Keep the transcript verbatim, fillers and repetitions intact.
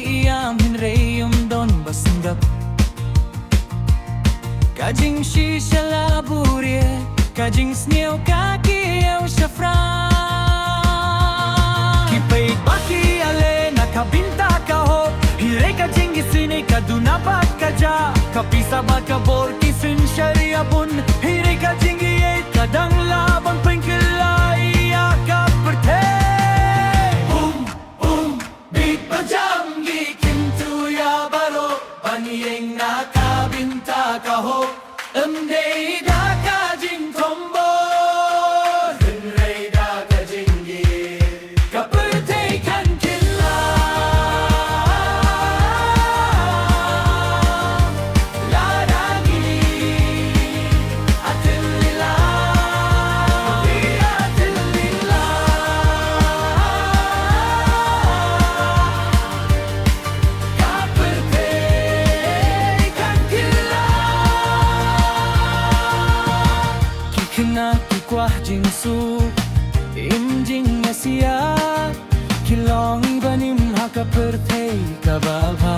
ïam hynrei ym don ba sngap. Ka jingshisha la buhrieh, ka jingsniew ka kiew shaphrang. Ki paidbah ki ïaleh na ka bynta ka hok, hynrei ka jingisynei ka duna bad ka jah. Ka pisa bad ka bor ki synshar ïa bun, hynrei ka jingïeit ka dang lah ban pynkylla ïa ka pyrthei. Bum bum, bit ba jam, ngi kyntu ïa baroh ban ïeng na ka bynta ka hok. Ym dei da ka jingthombor, hynrei da ka jingïeit, ka pyrthei kan kylla. Lada ngi atil lila, atil lila, ka pyrthei kan kylla. Ki khynnah ki kwah jingsuk, im jingmasiah, ki long ban im ha ka pyrthei kaba bha.